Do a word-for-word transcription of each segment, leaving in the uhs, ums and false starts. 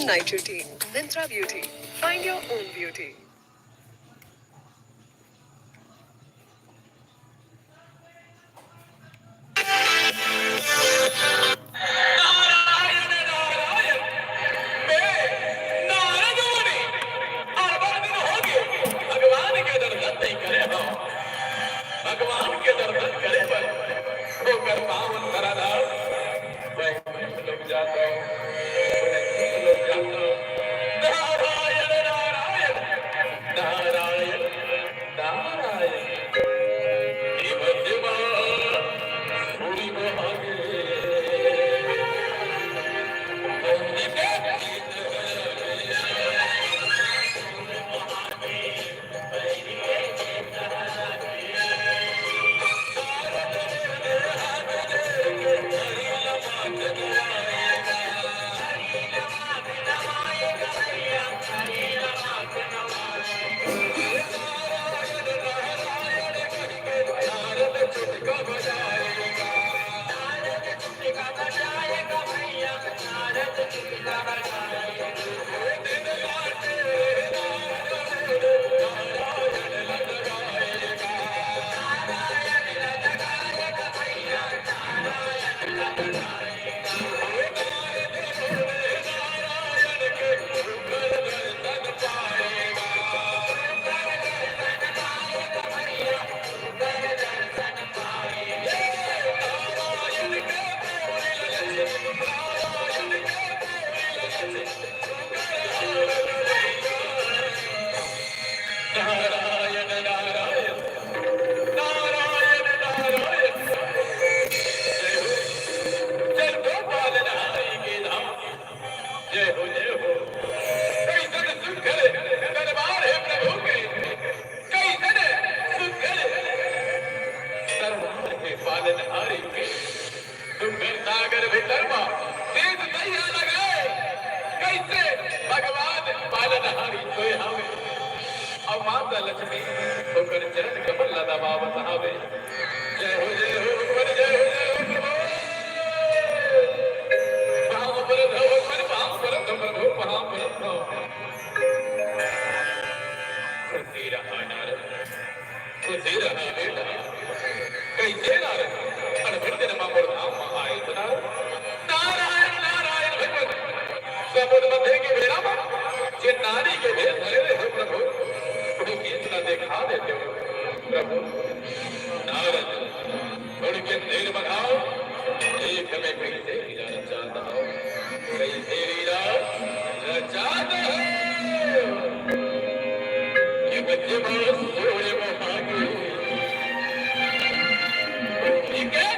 Nitro Tea, Myntra Beauty. Find your own beauty. Narayan, Narayan, मैं नारद मुनि अरबड़ दिन होगे भगवान के दर्शन नहीं करे हँव। भगवान के दर्शन करे बर ओकर पावन धराधार वैकुंठ लोक जात हँव, वैकुंठ लोक जात हँव। नारायण, नारायण, नारायण, नारायण। नारायण, नारायण, नारायण, नारायण। जय हो, जय हो पालनहारी के धाम। जय हो, जय हो। कइसन सुघर दरबार हे प्रभु के, कइसन सुघर दरबार हे पालनहारी के। दुख सागर भीतर म शीश तैया लगाए, कइसे भगवान पालनहारी सोए हवे। अउ माता लक्ष्मी ओकर चरण कमल ला दबावत हवे। जय हो, जय हो, भगवान, जय हो, जय हो, प्रभु। पाँव परत हँव, भगवान, पाँव परत हँव, प्रभु, पाँव परत हँव। खुशी रहा नारद। खुशी रहा बेटा। कइसे नारद? अनबन दिन मा मोर धाम मा आए तो नारद। नारायण, नारायण भगवत। समुद्र मध्य के बेरा मा जे नारी के भेष धरे रहे प्रभु, वो गीत ला देखा देते हो प्रभु। नारद, थोड़के देर बघाओ, देख मैं कइसे लीला रचात हँव, कइसे लीला रचात हँव। ये बच्चे बहुत सोए वहाँ के। ठीक है?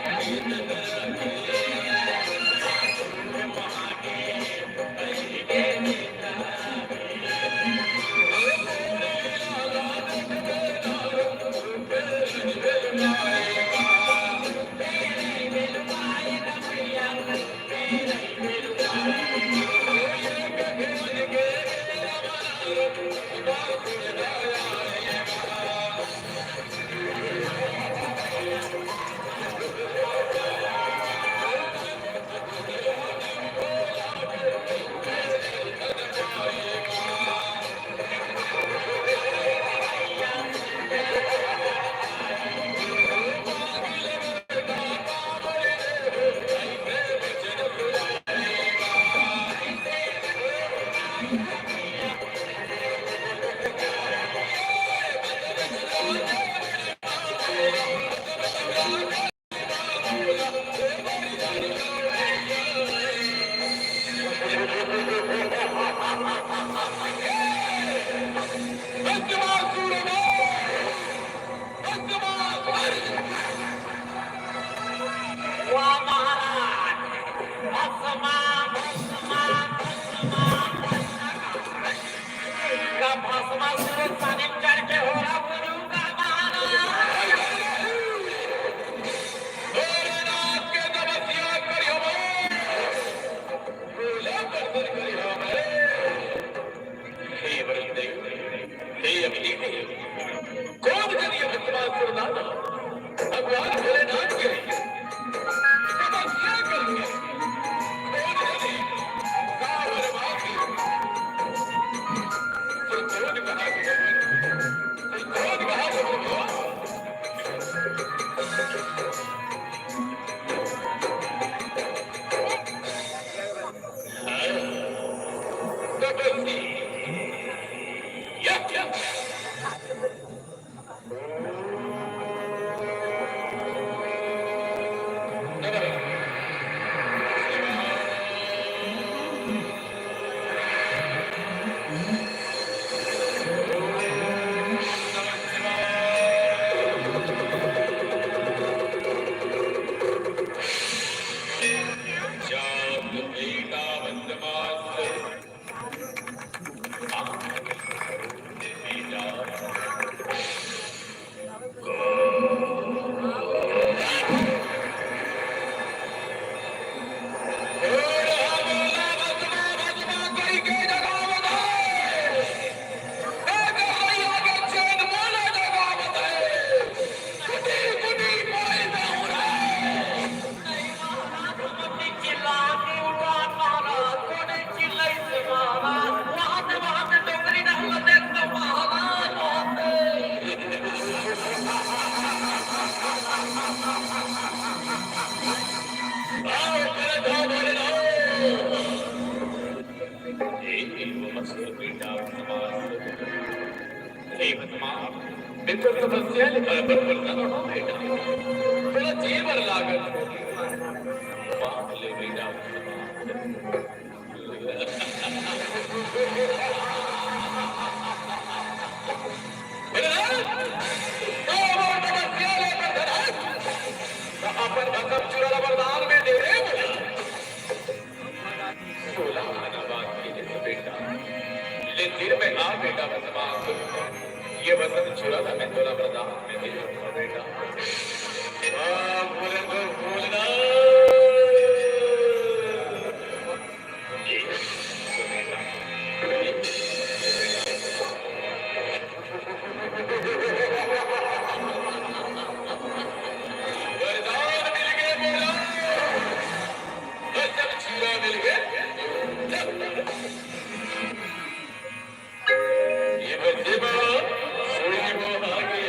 हे भगवान, मैं तो तपस्या ले पर पर पर ना हो बेटा। थोड़ा जी भर लागत हो। बाप ले बेटा। बेटा, तो वो तपस्या ले पर धरा। तो अपन भसम चुरा ला वरदान में दे दे। तोला आना बात के जैसे बेटा, ले तीर में आ बेटा, बस बात। ये वचन चुरा था मैं तोला वरदान में दे दूंगा बेटा। बाप रे तो बोलना। ये सुनेगा। वरदान मिल गए बोला। जब चूरा मिल गए, ये बच्चे बड़ा सोई वो आगे।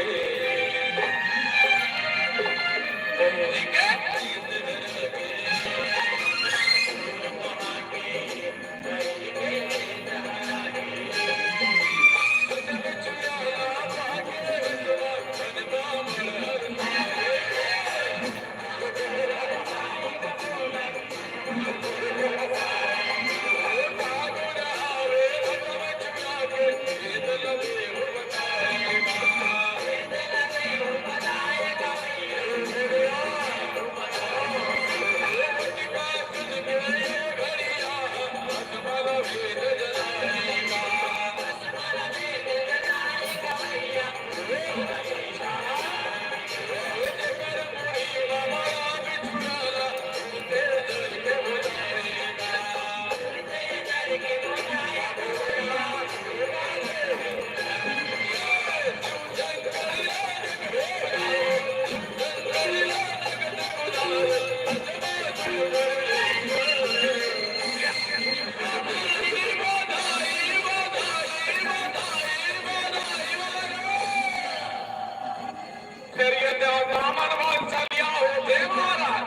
फेर ये देवता मन बड़ छलिया होथे महाराज,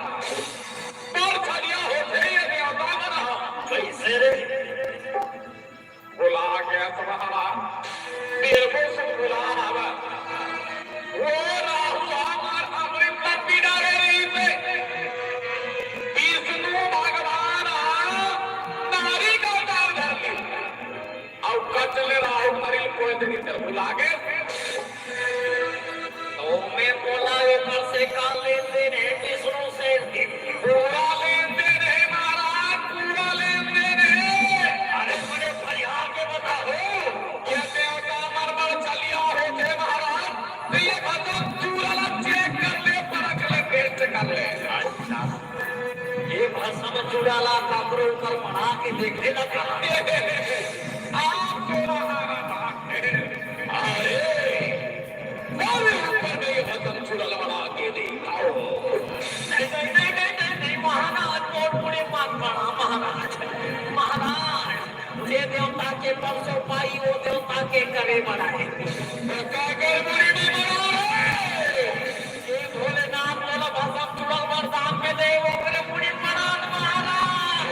बड़ छलिया होथे ये देवता मन ह। कइसे रे? बुला के असमहरा, बीरबो से बुला आवा। वो राहु हमर अमृत ल पी डारे रहिसे। विष्णु भगवान ह नारी का अवतार धर ली। अउ कचले राहु मरिल कोई दिन इधर बुला के। तो मैं बोला, एकर से का लेन देन हे विष्णु से? पूरा लेन देन हे महाराज, पूरा लेन देन हे। अरे बड़े फरिया के बताओ, ये देवता मर मर चलिया होथे महाराज, तो ये भसम चूरा ला check कर ले, परख ले, test कर ले। अच्छा, ये भसम चूरा ला काकरो ऊपर मढ़ा के देखे ना करा। आप तो महाराज, अरे, सारे ऊपर में ये भसम चूरा ला मढ़ा के दिखाओ। नहीं, नहीं, नहीं, नहीं, नहीं, नहीं, महाराज, मोर मुड़ी मत मढ़ा, महाराज, महाराज। जे देवता के परसों पाई, वो देवता के करे बनाए। तो काकर मुड़ी में बना रहे? ये भोलेनाथ वाला भसम चूरा वरदान में दे, वो करे मुड़ी मढ़ा महाराज।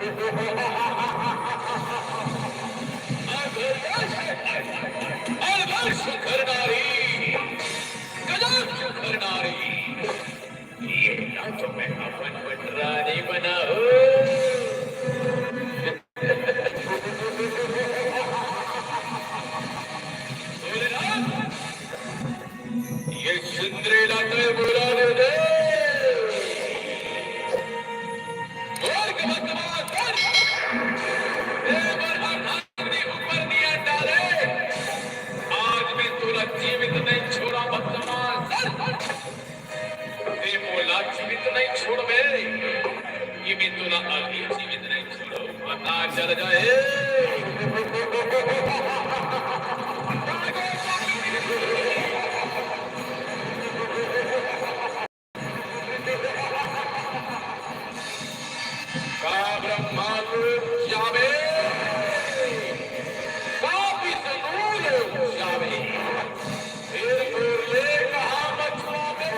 अघर्ष, अघर्ष खरनारी, कलंक खरनारी, ये ना तो मैं अपन पटरानी बना हूँ। बोले ना, ये सिंदरेला तो बोला दे दे। बोल के मत मार, बोल। ए, बोल, बोल, बोल। ऊपर दिया डाले। आज मैं तोला जीवित नहीं छोड़ा, बदमाश। ते मोला जीवित नहीं छोड़बे, ये मैं तोला अभी जीवित नहीं छोड़ो, पता चल जाए। का ब्रह्मा लोक जावे, का विष्णु लोक जावे, फिर बोले कहाँ बचवा में।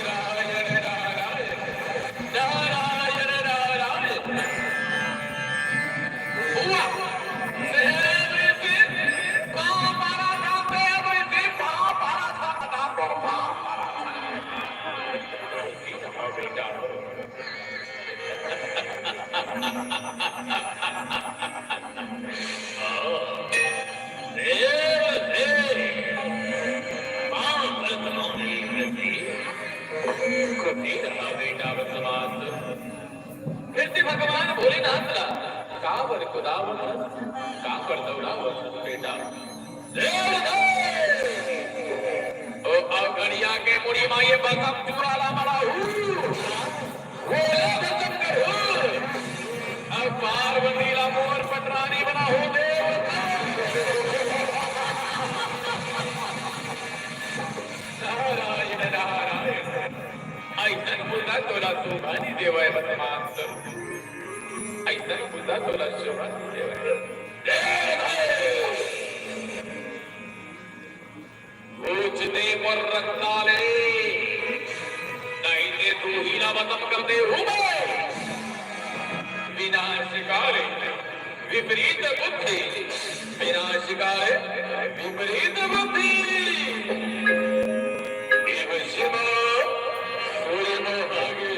नारायण, नारायण, नारायण, नारायण। हुआ। फिर से भगवान भोलेनाथ ला, का बर कुदावत हस, का बर दौड़ावत हस बेटा? ओ अवगड़िया के मुड़ी मा ये बसम चूरा ला मड़ा हूँ। वो ले बसम कर हूँ। अब पार्वती ला मोर पटरानी बना हो दे। नारायण, नारायण। अइसन बुता तोला शोभा नइ देवय, बदमाश। अइसन बुता तोला शोभा नइ देवय। पूछ दे मोर रत्ता ले, नहीं ते तू ही ना बतम कर दे हूँ मैं। विनाशकारी। विपरीत बुद्धि, विनाशकारी विपरीत बुद्धि। इव शिव सूर्य मोहागे।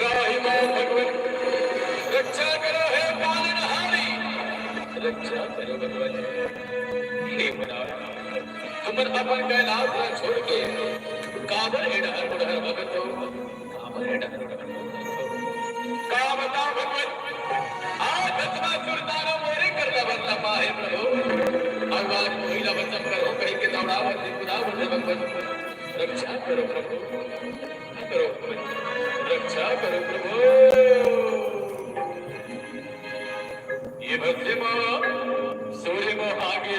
त्राहि मां भगवन्, रक्षा करो हे पालनहारी, रक्षा करो भगवन्। हे मुरारी, तुमन अपन कैलाश ला छोड़ के काबर ए डहर उडहर भगत हो? काबर ए डहर उडहर भगत हो? का बताओ भगवन्, आज भस्मासुर दानव मोरे करना बनना पाए प्रभु। भगवान कोई ना बचम करो, कहीं के दौड़ावत है, खुदावत है भगवन्। रक्षा करो प्रभु, रक्षा करो, रक्षा करो प्रभु। ये भस्म सूर्य मोहागे।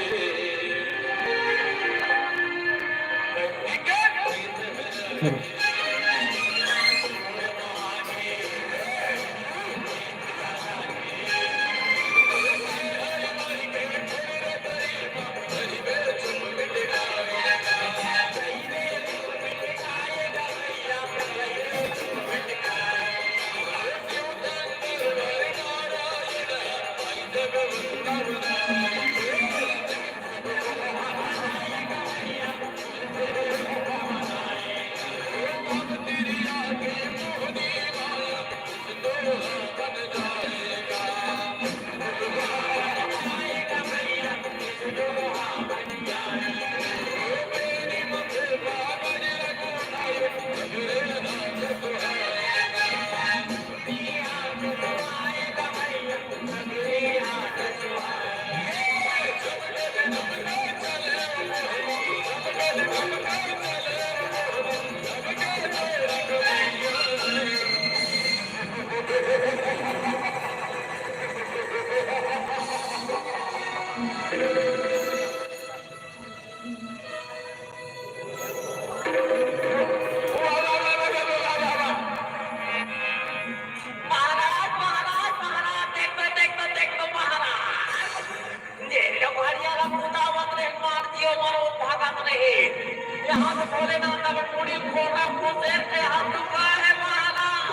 हाथ भोलेनाथ अब मुड़ी खोटा को शेर के हाथ दुखा है महाराज।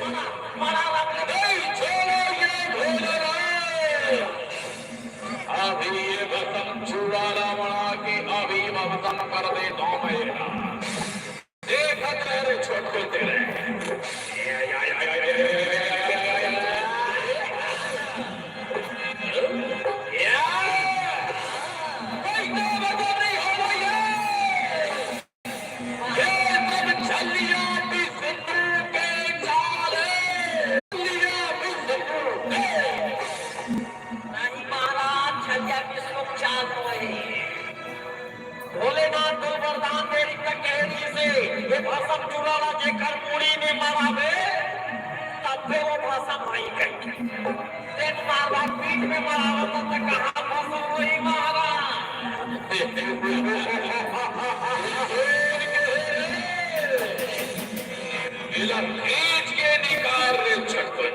बड़ा, बड़ा लग रहा है। अभी ये भसम चूड़ा रावणा के अभी भसम कर देता हूँ मैं। देखत रह रे छोटकू तेरे। या, कोई तो बदल नहीं हो भैया। ये सब चलिया भी सिंधु के चाल है। चलिया भी सिंधु के। नहीं महाराज, छलिया विष्णु के चाल तो है। भोलेनाथ तो वरदान दे रही तक कह रही से, ये भसम चूड़ा ला जेकर मुड़ी में मरावे, तब पे वो भसम होई गई। तेन मारवा पीठ में मरावा तब तक कहाँ भसम होई महाराज? इला खींच के निकाल रे छटपट।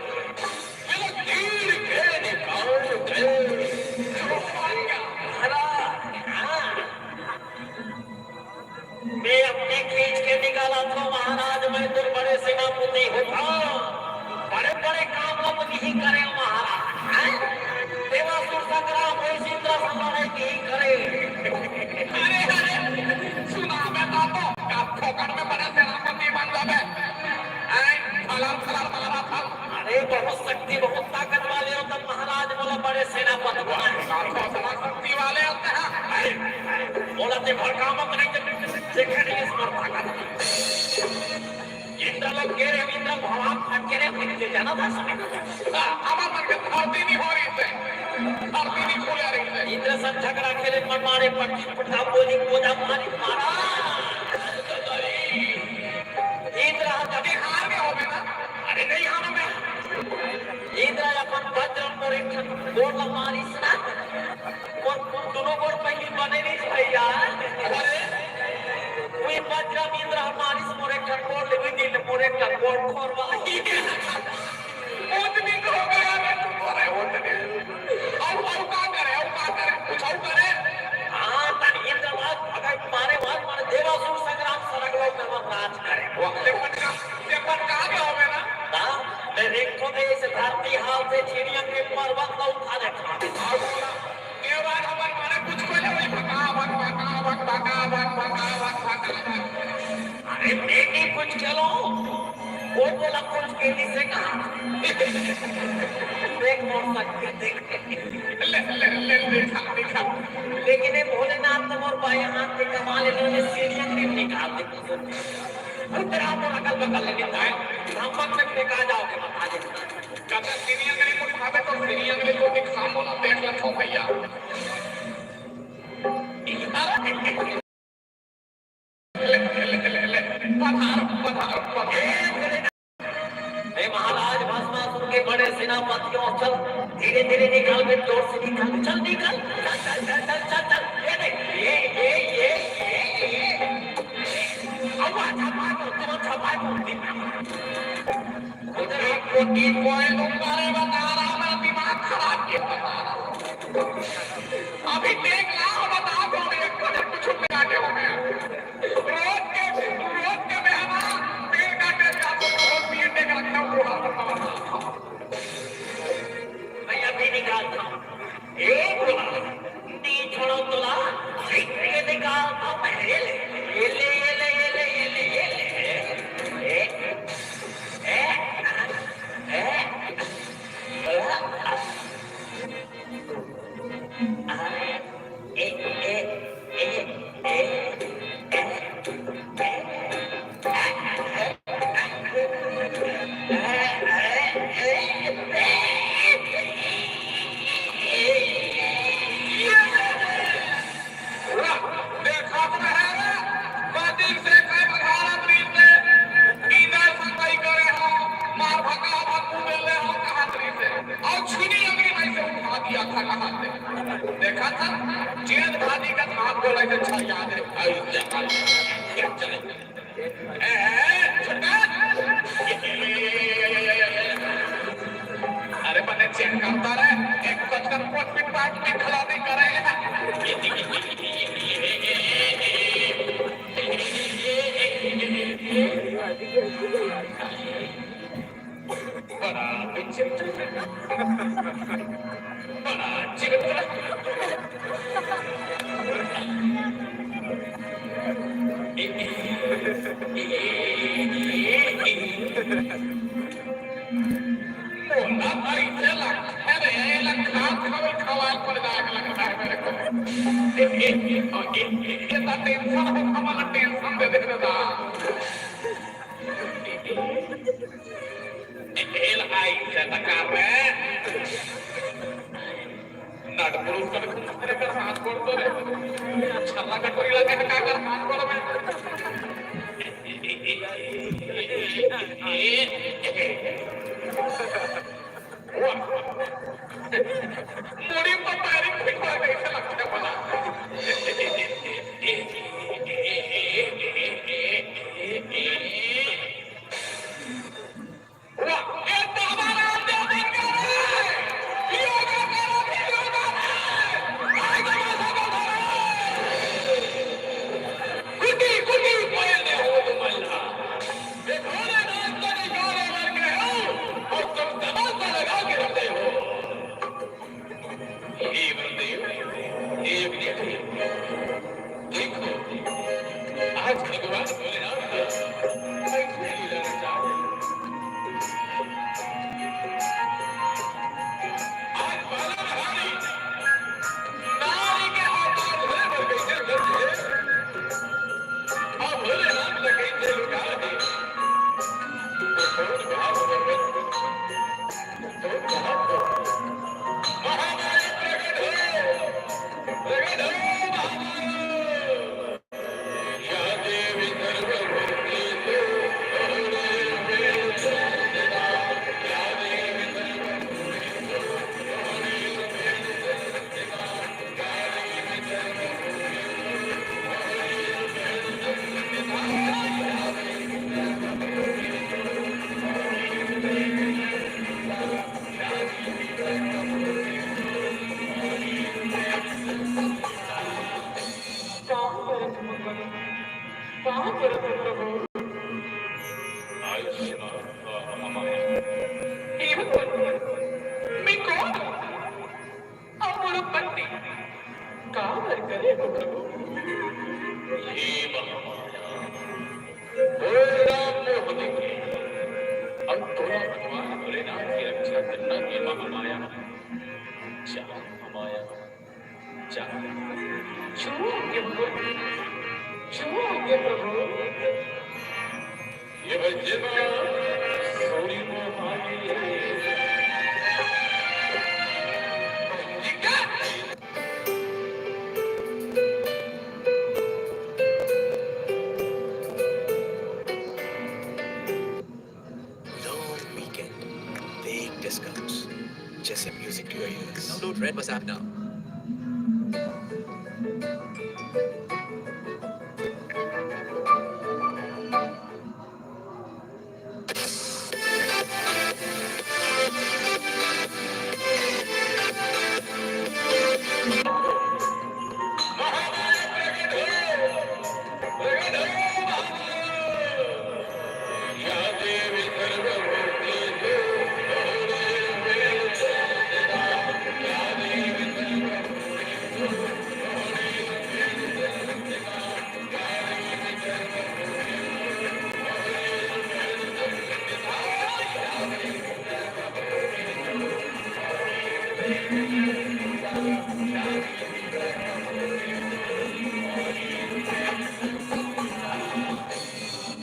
मैं अपने खींच के निकाला था महाराज, मैं तो बड़े सेनापति होता, बड़े बड़े काम अब नहीं करे महाराज। हैं? देवासुर संग्राम हो, इंद्र संग्राम नहीं करे। अरे, अरे, सुना बेटा तो, का फोकट में बड़े सेनापति बन जावे। हैं? फलार, फलार मारा था। अरे, बहुत शक्ति, बहुत ताकत वाले हो तब महाराज बोला बड़े सेनापति बनाए। लाखों शक्ति वाले होते हैं। अरे, बोला ते भड़कामत नहीं जब देखा नहीं इस पर ताकत। इंद्र लोग कह रहे, इंद्र भगवान फट के रहे, फिर जाना था समय। हाँ, अब अपन के धरती नहीं हो रही थे। धरती नहीं खुले रही थे। इंद्र सब झगड़ा खेले, मन मारे, पट्टी, पट्टा, बोली, गोदा मारी, मारा। इंद्र हम कभी हार गए होंगे ना? अरे नहीं हार गए। इंद्र अपन वज्र मोर एक ठन गोड़ ला मारिस ना, मोर दोनों गोड़ पहिली बने नहीं भैया। अरे, वही वज्र इंद्र मारिस मोर एक ठन गोड़ ले, वही दिन मोर एक ठन गोड़ खोरवा। वो तो नहीं हो गया रे, तू तो रे, वो तो नहीं। अब, अब का करे, अब का करे, कुछ और करे। हाँ, तन इंद्र बात, अगर मारे बात, मारे देवासुर संग्राम सरग लोग में वो राज करे। वो, लेकिन का, लेकिन का के होवे ना? हाँ, मैं देखो थे इस धरती हाल से चिड़िया के पर्वत को उठा दे। हाँ, बोला। ये बात हमारे माने कुछ को नहीं, भगा, भग, भगा, भग, भगा, भग, भगा, भग, भगा, भग। अरे, मैं नहीं कुछ खेलो। वो बोला कुछ के से कहा। देख, बोल सकते, देख। ले, ले, ले, ले, खा, ले, खा। लेकिन ये भोलेनाथ तो मोर बाएं हाथ के कमाल, इन्होंने सीढ़ियां भी निकाल दी। उत्तरा मोर अगल बगल लगे दाएं, हम पक्ष में फेंका जाओगे, बता दे। कदा सीढ़ियां गली को खावे तो सीढ़ियां गली को भी खा बोला, देख ले तो भैया। पधारो, पधारो, पधारो। हे महाराज, भस्मासुर के बड़े सेनापतियों, चल, धीरे धीरे निकाल, मैं जोर से निकाल, चल निकल, चल, चल, चल। ये देख, ये, ये, ये, ये, ये। अब छपाको, तुम छपाको। उधर एक कोटी कोई तुम बारे बता रहा, मेरा दिमाग खराब किया बता रहा। अभी देख ला, बता दो, एक को कुछ काटे हो गया। रोज के, रोज के मेहमान तेल काटे जाते, रोज पीने का रखा हुआ। मैं अभी निकालता हूँ। ए बुआ, नी छोड़ो तोला, झिक के निकालता हूँ मैं। ये ले, ये ले, ये ले। ए, ए, ए, ए। देखत रहे रे, कतिक से कई बघारत रहिस हे, इंदर संगई करे हो, मार भगा भग मुंह ले हो कहत रहिस हे, अउ छीनी अंगरी में से उठा दिया था कहत हे। देखत हस, जेठ भाजी का हाथ बोला के छरिया दे। अरे, चल, चल, चल। ए, ए, छोटका। अरे, बने चेक करता रहे, एक तो कर कोट पिटवा के खिला दे करे। बड़ा विचित्र, बड़ा चित्र। मोला तो अइसे लगथे रे, एला खात खावत खवाए पड़ जाए के लगता है मेरे को। ये तो टेंशन हो, हमला टेंशन दे दे दादा। एला अइसे तो कर रे। नट पुरुष कर घूमत रे, कर हाथ गोड़ तो रे। छल्ला कटोरी लगे है का कर हाथ गोड़ में। वाह। मुड़ी पर पैरी फिट हो गई से लगता है भला। वाह, ए दादा रामदेव बन गया रे। योगा करो, योगा रे। आएगा मजा, मजा रे। कुटी, कुटी, कोयल ने हो तुम अल्लाह। ये भोलेनाथ का निकाले बन गए हो और तुम तमाशा लगा के रख रहे हो। हे वरुणदेव, हे विद्यादेव, देखो, आज भगवान भोलेनाथ का कैसे लीला रचा है। आज बाला बिहारी नारी के अवतार होने पर कैसे उतर दिए, और भोलेनाथ ने कैसे लुटा दिए। तो कौन कहा भगवान? आयुष्मान भव मम। हे भगवान, मैं कौन हूँ? अउ मोर उत्पत्ति काबर करे हो प्रभु? हे महामाया, मोर नाम मोहनी, हम तोला भगवान भोलेनाथ की रक्षा करना ये महामाया। जा महामाया, जा। छुओ आज्ञा प्रभु, छुओ आज्ञा प्रभु। ये भजन Soni Mohali. Long weekend, big discounts. Just music to your ears. Download Red Bus app now.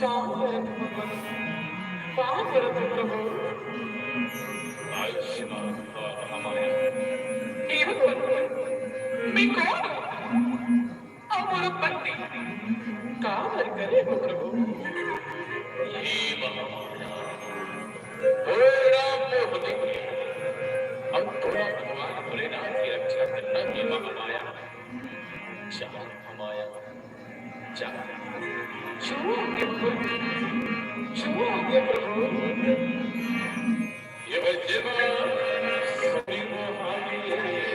का करत हो प्रभु? का करत हो प्रभु? आयुष्मान भव महामाया। हे भगवान, मैं कौन हूँ? अउ मोर उत्पत्ति काबर करे हो प्रभु? हे महामाया, मोर नाम मोहनी, हम तोला भगवान भोलेनाथ की रक्षा करना हे महामाया। जा महामाया, जा। छुओ आज्ञा प्रभु, छुओ आज्ञा प्रभु। ये भजन सोनी मोहाली।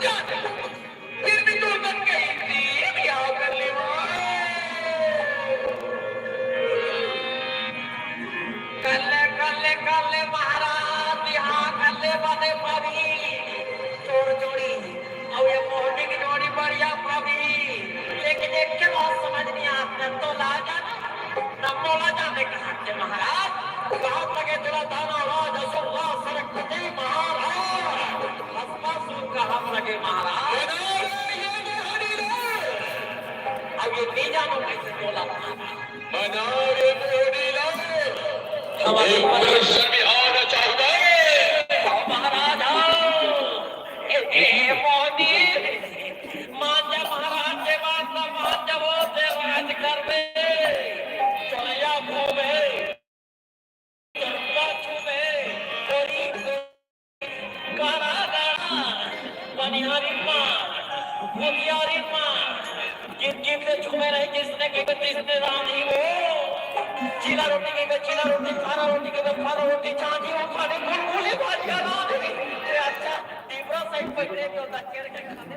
जाने। फिर भी तू तन कहीं थी, ब्याह कर ले वो। कर ले, कर ले, कर ले महाराज, ब्याह कर ले बने परी। तोर जोड़ी अउ ये मोहनी के जोड़ी बढ़िया परी। लेकिन एक के बात समझ नहीं आता, तो ला जाना, न मोला जाने कहा के महाराज, कहा लगे तेरा दाना राज असुर राज सरस्वती महाराज। बस, बस, कहा लगे महाराज। अब ये नहीं जानो कैसे बोला। बनाओ रे मोहनी लाल। अब एक दर्शन बिहार चाहता है। महाराज आओ। ए, ए, मोहनी। मान जा महाराज के बात, मान जा वो से राज कर दे। चलिया घूमे। चंपा छुबे, कोरी गाड़ा गाड़ा, पनिहारी माँ, भुजियारी माँ, जिन जिन से छुबे रहे, जिसने के जिसने रानी वो, चीला रोटी के चिला रोटी, खारा रोटी के खारा रोटी, चांदी वो खाने गुलगुले भाजिया रानी। ये अच्छा, तीव्रा सही पकड़े तो दच्चर के खाने।